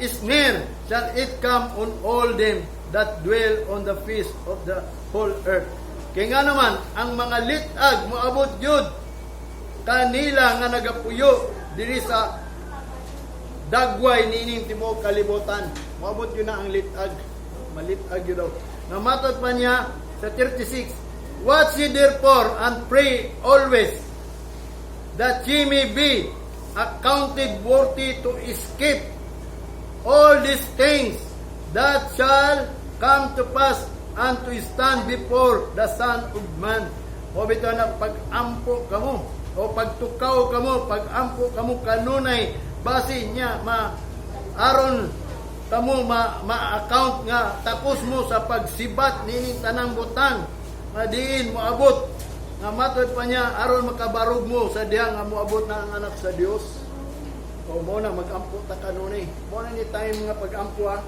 snare shall it come on all them that dwell on the face of the whole earth. Kay nga naman, ang mga litag moabot yun kanila nga nagapuyo diri sa dagway niining tibuok kalibutan. Moabot yun na ang litag. Malitag yun daw. Namatod pa niya sa 36, "Watch ye therefore and pray always that ye may be accounted worthy to escape all these things that shall come to pass and to stand before the Son of Man." O bitaw na pag-ampo kamo o pagtukaw kamo, pag-ampo kamo kanunay, basi niya ma aron kamo ma ma-account nga takos mo sa pagsibat nining tanang butang nga diin moabot, nga matod pa niya aron makabarog mo sa diha nga moabot na ang Anak sa Dios. O mo na mag-ampo ta kanunay. Mo na ni time nga pag-ampo ha.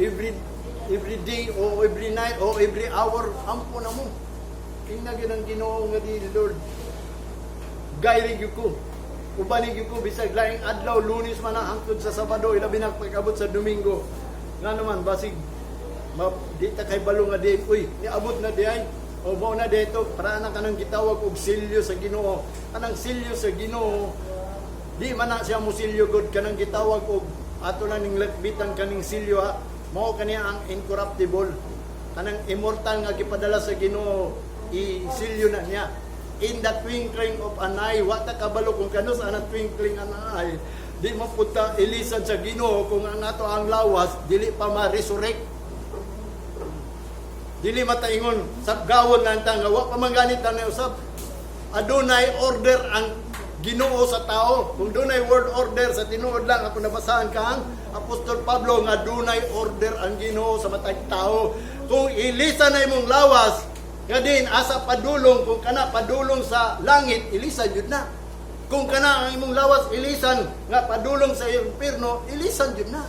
Every day o every night o every hour, ampo na mo. Tingnan gyud ang Ginoo nga di, "Lord, guide gyud ko. Ubani gyud ko bisag laing adlaw, Lunes man na hangtod sa Sabado, ilabi na pag-abot sa Domingo." Nga naman basig ma, di ta kay balo nga di, uy, niabot na di ay. O mo na dito para na kanang gitawag og silyo sa Ginoo. Kanang silyo sa Ginoo, di man na siya musilyo god, kanang gitawag og ato na ning lakbitan kaning silyo ha. Mao kaniya ang incorruptible. Kanang immortal nga gipadala sa Ginoo, isilyo na niya. In the twinkling of an eye, wa ta kabalo kung kano sa anang twinkling an eye. Di mo punta ilisan sa Ginoo kung ang ato ang lawas dili pa ma-resurrect. Dili mataingon sabgawon lang ta nga wa pa man ganit na usab. Adunay order ang Ginoo sa tao. Kung dunay word order sa tinuod lang ako nabasahan kang Apostol Pablo nga dunay order ang Ginoo sa matag tao. Kung ilisan na imong lawas, nga din asa padulong, kung kana padulong sa langit, ilisan jud na. Kung kana ang imong lawas ilisan nga padulong sa impierno, ilisan jud na.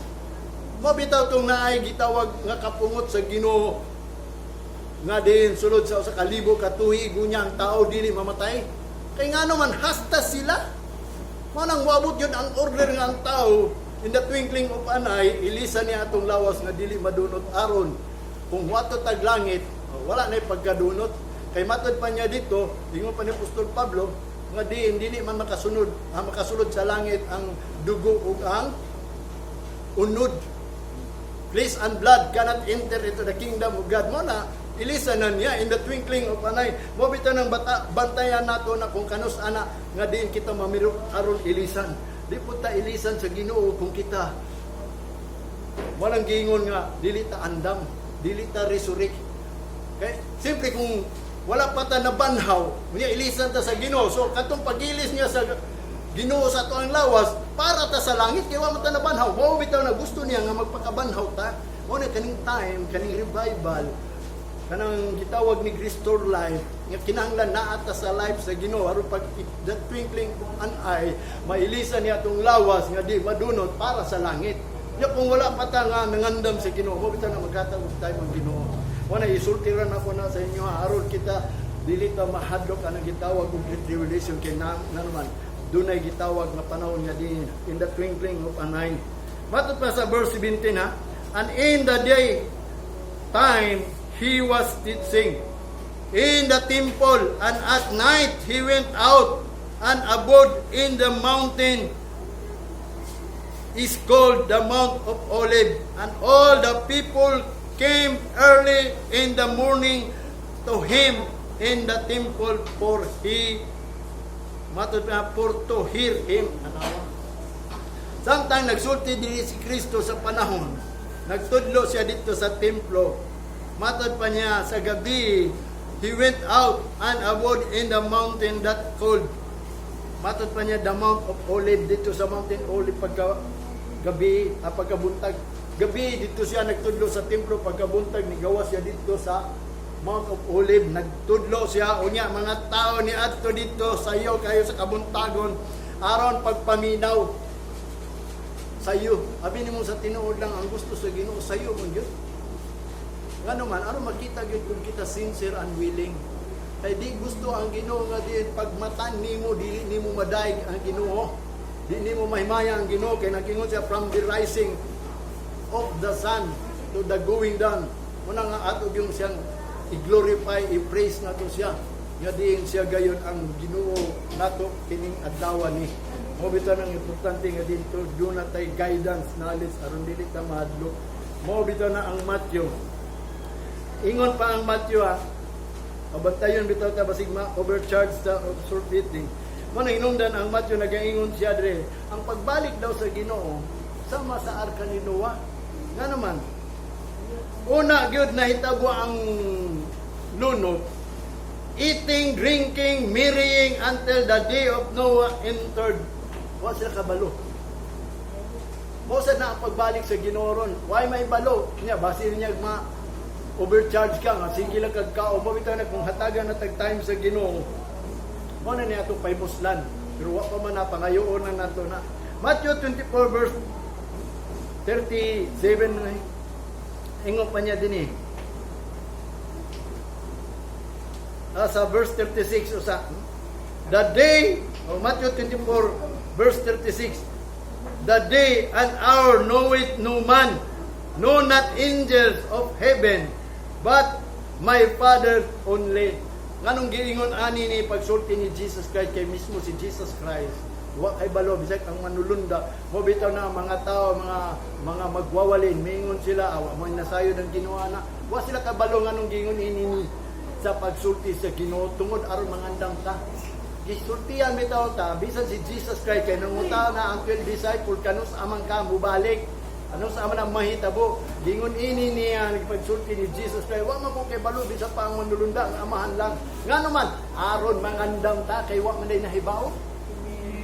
Mo bitaw tong naay gitawag nga kapungot sa Ginoo nga din sulod sa 1,000 ka tuig unya ang tao dili mamatay. Kay nga naman hasta sila. Mo nang moabot yun ang order nga ang tao in the twinkling of an eye, ilisan niya atong lawas nga dili madunot aron kung wato tag langit, wala na pagkadunot. Kay matod pa niya dito, ingon pa ni Apostol Pablo nga diin dili man makasunod, makasulod sa langit ang dugo ug ang unod. Flesh and blood cannot enter into the kingdom of God. Mo na, ilisan na niya in the twinkling of an eye. Mo bitaw ng bata, bantayan nato na kung kanus ana nga diin kita mamirok aron ilisan. Di po ta ilisan sa Ginoo kung kita walang giingon nga dili ta andam, dili ta resurrect. Kay siyempre kung wala pa ta nabanhaw, niya ilisan ta sa Ginoo. So katong pagilis niya sa Ginoo sa ato ang lawas para ta sa langit kay wa man ta nabanhaw. Mao bitaw na gusto niya nga magpakabanhaw ta. Mao na kaning time, kaning revival, kanang gitawag ni Restore Life nga kinahanglan naa ta sa life sa Ginoo aron pag that twinkling of an eye mailisan niya atong lawas nga di madunot para sa langit. Nya kung wala pa ta nga nangandam sa Ginoo, mo bitaw na maghatag og time ang Ginoo. Wala isulti ra nako na sa inyo ha, aron kita dili ta mahadlok anang gitawag og great tribulation, kay na naman dunay gitawag nga panahon nga di in the twinkling of an eye. Matod pa sa verse 17 ha, "And in the day time he was teaching in the temple, and at night he went out and abode in the mountain is called the Mount of Olive. And all the people came early in the morning to him in the temple for he matod na for to hear him." Anawa. Samtang nagsulti diri si Kristo sa panahon, nagtudlo siya dito sa templo. Matod pa niya sa gabi, he went out and abode in the mountain that called, matod pa niya, the Mount of Olive, dito sa Mountain Olive pagka gabi, pagkabuntag. Gabi dito siya nagtudlo sa templo, pagkabuntag nigawa siya dito sa Mount of Olive, nagtudlo siya. Unya mga tao ni adto dito sayo kayo sa kabuntagon aron pagpaminaw sayo. Abi nimo sa tinuod lang ang gusto sa Ginoo, sayo man gyud. Ngano man aron makita gyud kung kita sincere and willing. Kay di gusto ang Ginoo nga di pagmatan nimo dili nimo madayeg ang Ginoo. Di nimo mahimaya ang Ginoo kay nag-ingon siya from the rising of the sun to the going down. Muna nga ato yung siyang i-glorify, i-praise nato siya. Nga diin siya gayon ang Ginoo nato kining adlaw ni. Mo bitaw nang importante nga dito duna tay guidance, knowledge aron dili ta mahadlok. Mo bitaw na ang Matthew. Ingon pa ang Matthew ha. Pabantayon bitaw ta basig ma overcharge ta of surfeiting. Mo na hinungdan ang Matthew, nagaingon siya dre. Ang pagbalik daw sa Ginoo sama sa arka ni Noah. Nga naman, una gyud nahitabo ang lunop, eating, drinking, marrying until the day of Noah entered. Wa sila kabalo. Mo sa na ang pagbalik sa Ginoo ron. Why may balo? Nya basin niya ma overcharge ka nga sige lang kag kao mo bitaw na kung hatagan na tag time sa Ginoo. Mo na niya atong pahimuslan. Pero wa pa man na pangayoon na nato na. Matthew 24 verse 37 na ingon pa niya din eh. Sa verse 36 usa. The day, oh, Matthew 24 verse 36. "The day and hour knoweth no man, no not angels of heaven, but my Father only." Nganong giingon ani ni pagsulti ni Jesus Christ? Kay mismo si Jesus Christ wa kay balo, bisag ang manulunda. Mo bitaw na ang mga tao, mga magwawalin, mingon sila, awa mo nasayod ang Ginoo na. Wa sila kabalo nganong giingon ini ni sa pagsulti sa Ginoo, tungod aron mangandam ta. Gisultian bitaw ta bisan si Jesus Christ, kay nanguta na ang 12 disciple, kanus amang ka mubalik, ano sa aman ang mahitabo? Gingon ini niya nagpagsulti ni Jesus Christ. Wa man ko kay balo, bisan pa ang manulunda, ang Amahan lang. Ngano man? Aron mangandam ta kay wa man day nahibaw.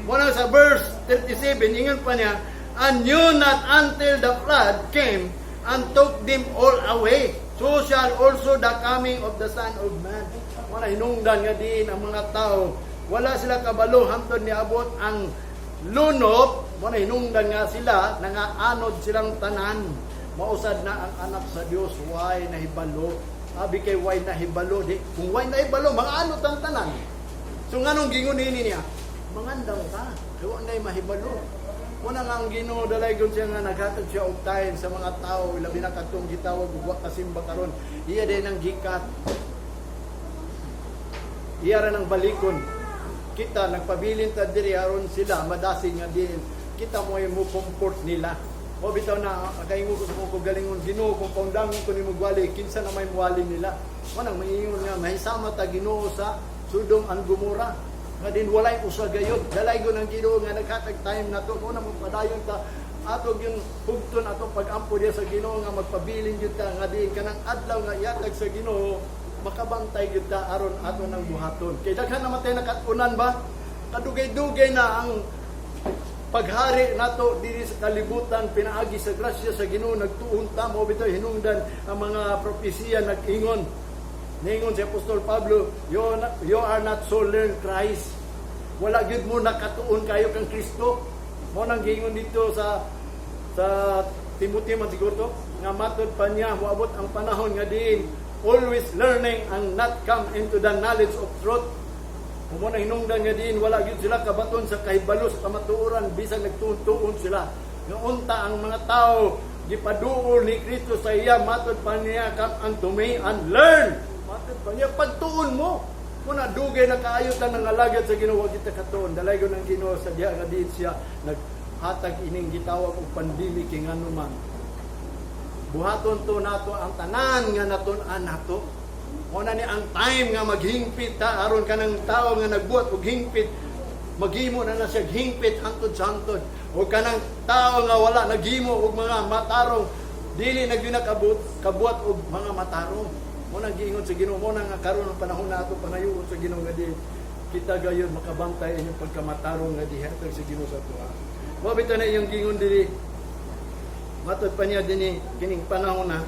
Muna sa verse 37, ingon pa niya, "And knew not until the flood came and took them all away. So shall also the coming of the Son of Man." Muna hinungdan nga din ang mga tao, wala sila kabalo hantod niabot ang lunop, muna hinungdan nga sila, nangaanod silang tanan. Mausad na ang anak sa Dios, why nahibalo? Abi kay why nahibalo? Di, kung why nahibalo, mga anod ang tanan. So nganong gingon ini niya? Mangandam ka. Kay wa nay mahibalo. Muna nga ang Ginoo dalaygon siya nga naghatag siya og time sa mga tao, labi na kadtong gitawag og wa kasimba karon. Iya din ang gikat. Iya ra nang balikon. Kita nagpabilin ta diri aron sila madasig nga din kita mo mo comfort nila. O bitaw na kaingon ko sa akong kaugalingon, "Ginoo, kung paundangon ko nimo gwali, kinsa na may muwali nila?" Manang maingon nga mahisama ta Ginoo sa Sodom and Gomorrah. Nga din walay usa gayud. Dalaygon ang Ginoo nga naghatag time nato mo na magpadayon ta, ato gyud hugton ato pag-ampo diya sa Ginoo nga magpabilin gyud ta nga diin kanang adlaw nga ihatag sa Ginoo makabantay gyud ta aron ato nang buhaton. Kay daghan naman tayo nakat-unan ba? Kadugay-dugay na ang paghari nato diri sa kalibutan pinaagi sa grasya sa Ginoo. Nagtuon ta mo bitaw hinungdan ang mga propesiya nag-ingon. Ningon si Apostol Pablo, "You are not so learned Christ." Wala gyud mo nakatuon kayo kang Kristo. Mo nang giingon dito sa Timothy man siguro to, nga matod pa niya, moabot ang panahon nga diin always learning and not come into the knowledge of truth. Mo na hinungdan nga diin wala gyud sila kabaton sa kahibalo sa kamatuoran bisan nagtuon-tuon sila. Nga unta ang mga tao gipaduol ni Kristo sa iya, matod pa niya, "Come unto me and learn." Matod pa niya, pagtuon mo. Muna dugay na kaayo ta nang alagad sa Ginoo, kita katuon. Dalaygon ang Ginoo sa diha nga diin siya naghatag ining gitawag og pandemic, kay ngano man buhaton to nato ang tanan nga natun-an nato. Mo na ni ang time nga maghingpit ta aron kanang tao nga nagbuhat og hingpit maghimo na na siya hingpit hangtod sa hangtod. O kanang tao nga wala naghimo og mga matarong, dili na gyud nakabut kabuhat og mga matarong. Mo nang giingon sa Ginoo, mo na nga karon ang panahon na ato pangayoon sa Ginoo nga di kita gayon makabantay inyong pagkamatarong nga gihatag sa Ginoo sa atoa. Mo bitaw na iyong giingon diri. Matod pa niya dinhi kining panahon na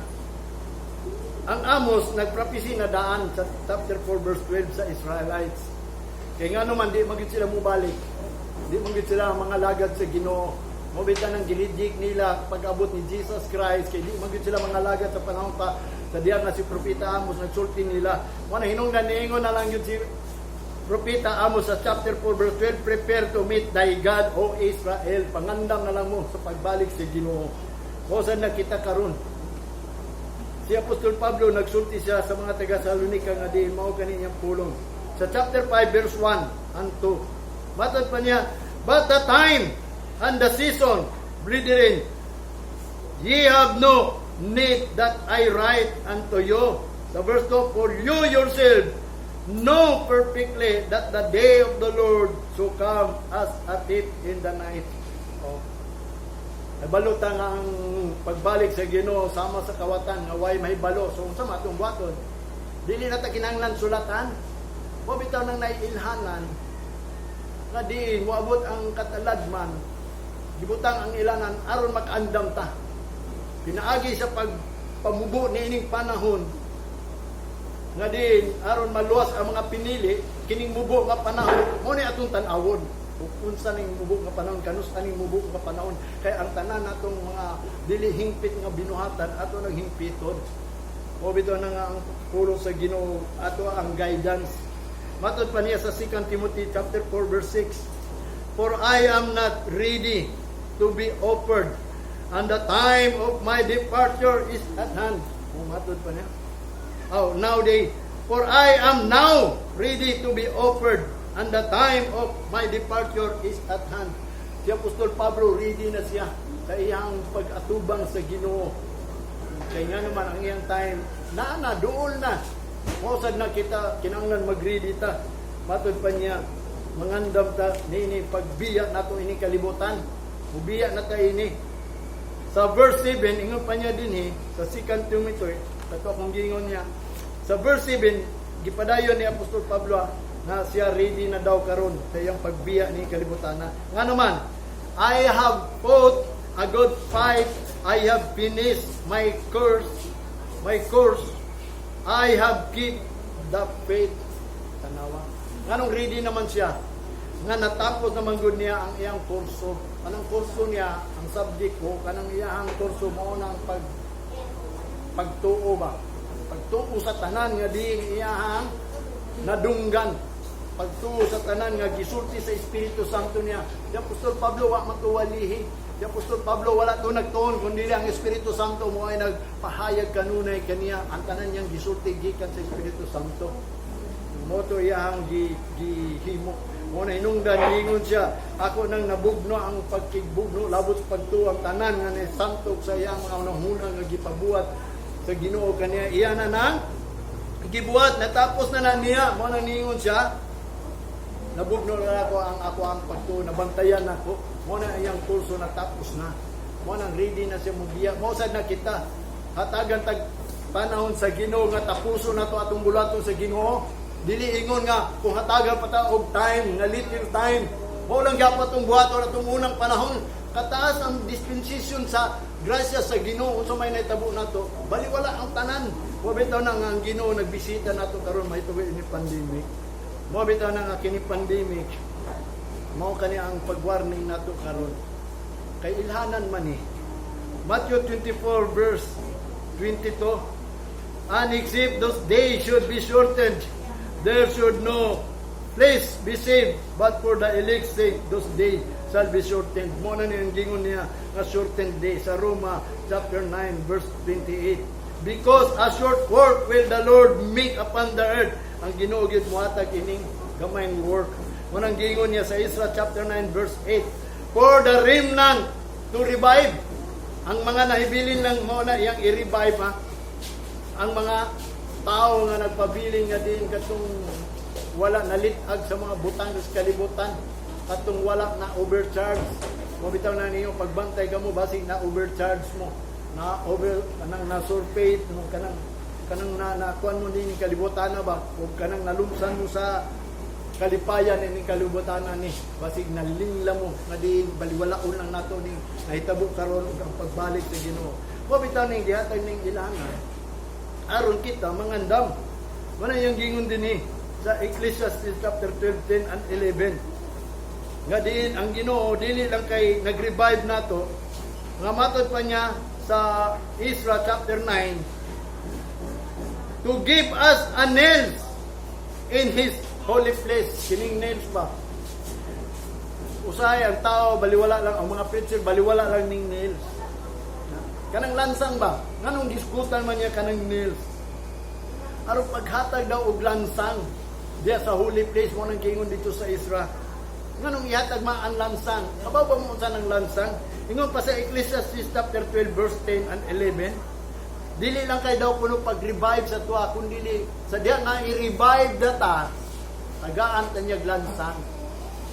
ang Amos nagpropesy na daan sa chapter 4 verse 12 sa Israelites. Kay ngano man di magyud sila mubalik. Di magyud sila mga lagad sa Ginoo. Mo bitaw nang gi-reject nila pag-abot ni Jesus Christ kay di magyud sila mga lagad sa panahon pa sa diya nga si Propeta Amos nagsulti nila. Mo na hinungdan niingon na lang yun si Propeta Amos sa chapter 4 verse 12, "Prepare to meet thy God, O Israel." Pangandam na lang mo sa pagbalik sa Ginoo. Mao sad na kita karon. Si Apostol Pablo, nagsulti siya sa mga taga Salonika nga diin mao kani iyang pulong. Sa chapter 5 verse 1 and 2. Matod pa niya, "But the time and the season, brethren, ye have no need that I write unto you." Sa verse 2, "For you yourself know perfectly that the day of the Lord so come as a thief in the night." Oh. Nabalo ta nga ang pagbalik sa Ginoo sama sa kawatan nga way mahibalo. So unsa man atong buhaton? Dili na ta kinahanglan sulatan. Wa bitaw nang naiilhanan nga diin moabot ang kataladman, gibutang ang ilanan aron makaandam ta. Pinaagi sa pagpamubo niining panahon nga diin aron maluwas ang mga pinili kining mubo nga panahon, mo ni atong tan-awon kung unsa ning mubo nga panahon, kanus aning mubo nga panahon, kay ang tanan natong mga dili hingpit nga binuhatan ato nang hingpiton. O bitaw na nga ang pulong sa Ginoo ato ang guidance. Matod pa niya sa 2 Timothy chapter 4 verse 6, "For I am not ready to be offered, and the time of my departure is at hand." O matod pa niya. Oh, now they, "For I am now ready to be offered, and the time of my departure is at hand." Si Apostol Pablo, ready na siya sa iyang pag-atubang sa Ginoo. Kay nga naman ang iyang time, na na, duol na. Mao sad na kita, kinahanglan mag-ready ta. Matod pa niya, mangandam ta niini pagbiya nato ini kalibutan. Mubiya na ta ini. Sa verse 7, ingon pa niya dinhi, sa 2 Timothy, kato akong gingon niya. Sa verse 7, gipadayon ni Apostol Pablo na siya ready na daw karon sa iyang pagbiya ni kalibutan na. Nga naman, "I have fought a good fight, I have finished my course, I have kept the faith." Tanawa. Nganong ready naman siya? Nga natapos naman gud niya ang iyang kurso. Kanang kurso niya, ang subject ko, kanang iyang kurso mao nang pagtuo ba? Pagtuo sa tanan nga di iyahang nadunggan. Pagtuo sa tanan nga gisulti sa Espiritu Santo niya. Si Apostol Pablo wa man to walihi. Si Apostol Pablo wala to nagtuon kundi ang Espiritu Santo mo ay nagpahayag kanunay kaniya ang tanan niyang gisulti gikan sa Espiritu Santo. Mo to iyang gihimo. Mo na hinungdan ningon siya, "Ako nang nabugno ang pagkigbugno labot sa pagtuo ang tanan nga ni santog sa iyang mga unang nga gipabuhat sa Ginoo kaniya." Iya na nang gibuhat, natapos na na niya. Mo na ningon siya, "Nabugno na ako ang ako ang pagtuo, nabantayan ako." Mo na iyang kurso natapos na. Mo nang ready na siya mubiya. Mo sad na kita, hatagan tag panahon sa Ginoo nga tapuso na to atong bulaton sa Ginoo. Dili ingon nga kung hatagan pa ta og time, nga little time. Mo lang gyapon atong buhaton atong unang panahon. Kataas ang dispensation sa grasya sa Ginoo unsa may nahitabo nato. Baliwala ang tanan. Mo bitaw na nga ang Ginoo nagbisita nato karon mahitungod ini pandemic. Mo bitaw na nga kini pandemic mao kani ang pag-warning nato karon. Kay ilhanan man ni. Matthew 24 verse 22, "And except those days should be shortened, there should no flesh be saved, but for the elect's sake, those days shall be shortened." Mo na ni ang gingon niya nga shortened day sa Roma chapter 9 verse 28. "Because a short work will the Lord make upon the earth." Ang Ginoo gyud mohatag ining gamayng work. Mo nang gingon niya sa Ezra chapter 9 verse 8. "For the remnant to revive." Ang mga nahibilin lang mo na iyang i-revive ha. Ang mga tao nga nagpabilin nga din katong wala nalit-ag sa mga butang sa kalibutan, katong wala na overcharge mo. Bitaw na ninyo pagbantay kamo, basig na overcharge mo, na over kanang na surfeit no, kanang kanang na nakuan mo din kalibutan na ba o kanang nalumsan mo sa kalipayan ini kalibutan ni, basig nalingla mo nga di baliwalaon lang nato ning nahitabo karon ug ang pagbalik sa Ginoo. Mo bitaw ning gihatag ning ilangan aron kita mangandam. Mao na yung gingon din eh, sa Ecclesiastes chapter 12, 10 and 11. Nga diin ang Ginoo dili lang kay nag-revive nato, nga matod pa niya sa Ezra chapter 9, to give us a nails in his holy place, kining nails ba. Usahay ang tao baliwala lang ang mga preacher, baliwala lang ning nails. Kanang lansang ba? Nganong gisgutan man niya kanang nails? Aron paghatag daw og lansang diya sa holy place mo nang giingon dito sa Ezra. Nganong ihatag ma ang lansang? Kabaw ba mo unsa ng lansang? Ingon pa sa Ecclesiastes chapter 12 verse 10 and 11, dili lang kay daw kuno pag-revive sa tuwa, kun dili sa diya nga i-revive data, tagaan ta niya lansang.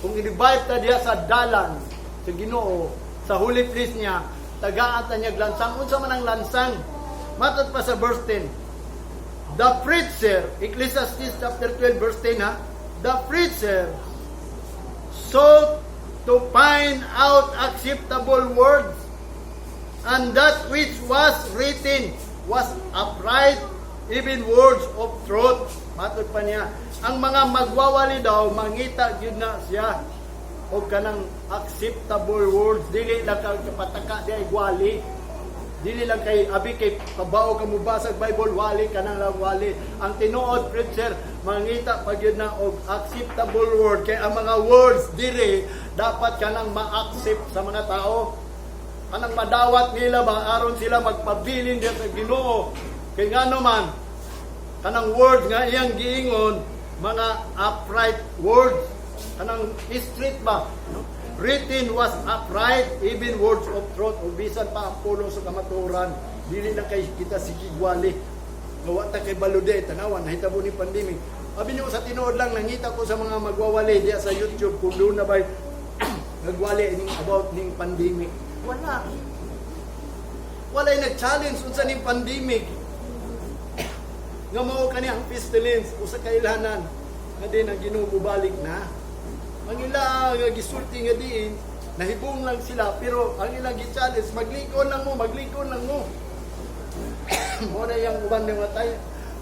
Kung i-revive ta diya sa dalan sa Ginoo, sa holy place niya, tagaan ta niya lansang. Unsa man ang lansang? Matod pa sa verse 10, the preacher, Ecclesiastes chapter 12 verse 10 ha, the preacher sought to find out acceptable words, and that which was written was upright, even words of truth. Matod pa niya, ang mga magwawali daw, mangita gyud na siya og kanang acceptable words, dili lang ka pataka di ay gwali. Dili lang kay abi kay kabao ka mobasa Bible, wali ka nang lang wali. Ang tinuod preacher mangita pa gyud na og acceptable word, kay ang mga words diri dapat kanang ma-accept sa mga tao. Kanang madawat nila ba aron sila magpabilin diya sa Ginoo. Kay ngano man kanang words nga iyang giingon, mga upright words, kanang straight ba, no? Written was upright, even words of truth. O bisan pa ang pulong sa kamatuoran, dili lang kay kita sigigwali nga wa ta kay balude. Tanawan nahitabo ni pandemic. Abi niyo, sa tinuod lang, nangita ko sa mga magwawali diya sa YouTube kung doon na ba nagwali ning about ning pandemic. Wala. Walay nag-challenge unsa ning pandemic. Nga mao kani ang pestilence, usa ka ilhanan nga din ang Ginoo bubalik na. Ang ila nga gisulti nga diin, nahibong lang sila, pero ang ilang gi-challenge, maglikon lang mo, maglikon lang mo. Mo na yung uban ng mga tayo,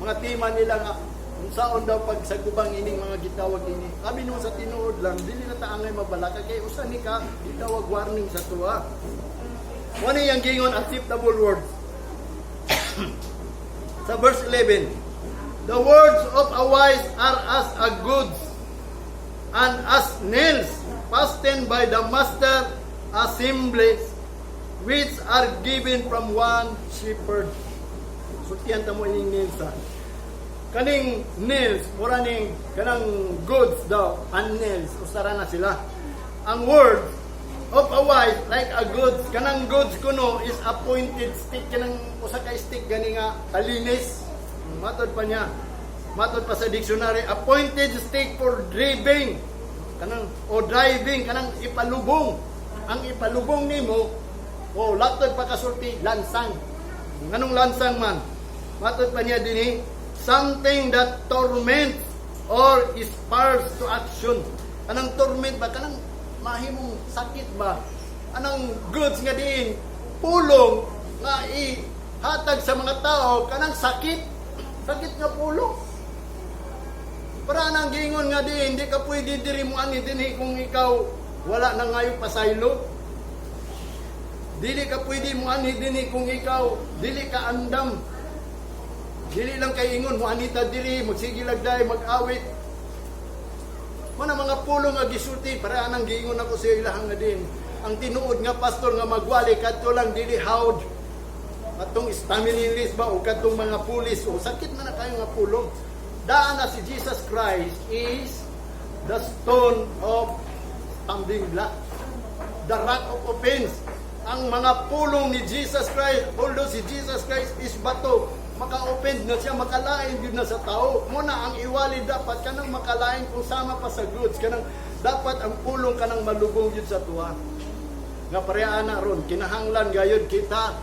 mga tema nila nga unsaon daw pagsagubang ining mga gitawag ini. Kami no, sa tinuod lang, dili na ta angay mabalaka kay usa ni ka gitawag warning sa tuwa. Mo ni yang gingon acceptable words. Sa verse 11, "The words of a wise are as a goods and as nails fastened by the master assemblies which are given from one shepherd." Sultihan ta mo ining nails ha. Kaning nails, mura ning kanang goods daw, and nails, usara na sila. Ang word of a wise like a goods, kanang goods kuno is a pointed stick, kanang usa ka stick gani nga talinis. Matod pa niya. Matod pa sa dictionary, a pointed stick for driving. Kanang o driving, kanang ipalubong. Ang ipalubong nimo o latod pa kasulti lansang. Nganong lansang man? Matod pa niya dinhi, something that torments or spurs to action. Anong torment ba? Kanang mahimong sakit ba? Anong goods nga diin? Pulong nga ihatag sa mga tao, kanang sakit. Sakit nga pulong. Para nang giingon nga diin, hindi ka pwede diri mo ani dinhi kung ikaw wala na ngayon pasaylo. Dili ka pwede mo ani dinhi kung ikaw dili ka andam. Dili lang kay ingon mo anita diri, magsige lag day mag-awit. Mana mga pulong nga gisulti para anang giingon ako sa ilahang nga din. Ang tinuod nga pastor nga magwali kadto lang dili hawd. Atong stamina list ba o kadtong mga pulis o sakit na na kayo nga pulong. Daan na si Jesus Christ is the stone of stumbling block. The rock of offense. Ang mga pulong ni Jesus Christ, although si Jesus Christ is bato, maka-offend na siya, makalain yun na sa tao. Muna ang iwali dapat kanang makalain kung sama pa sa goods, kanang dapat ang pulong kanang malubong yun sa tuwa. Nga pareha na ron, kinahanglan gayud kita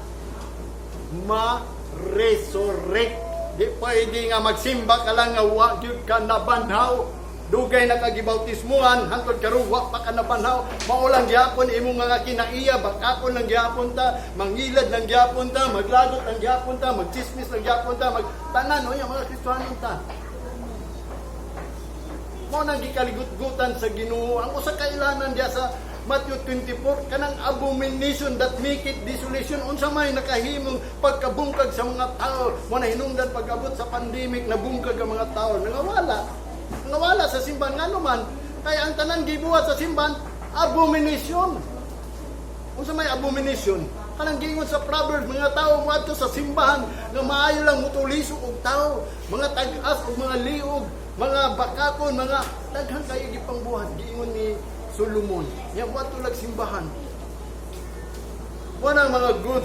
ma-resurrect. Di pwede nga magsimba ka lang nga wa gyud ka nabanhaw. Dugay na kagibautismuhan, hangtod karon wa pa ka nabanhaw. Mao lang gyapon imong mga kinaiya, bakakon lang gyapon ta, mangilad lang gyapon ta, maglagot lang gyapon ta, magchismis lang gyapon ta, magtanan no mga Kristohanon ta. Mao nang gikaligut-gutan sa Ginoo. Ang usa ka ilanan diya sa Matthew 24, kanang abomination that make it desolation, unsa may nakahimong pagkabungkag sa mga tao. Mo na hinungdan pag-abot sa pandemic, nabungkag ang mga tao, nangawala. Nga wala sa simbahan, ngano man, kaya ang tanan gibuhat sa simbahan, abomination. Unsa may abomination? Kanang giingon sa Proverbs, mga tao moadto sa simbahan nga maayo lang mutuliso og tao, mga tag-as og mga liog, mga bakakon, mga daghan kayo gipangbuhat, giingon ni Solomon. Nya moadto lag simbahan. Wala mga goods.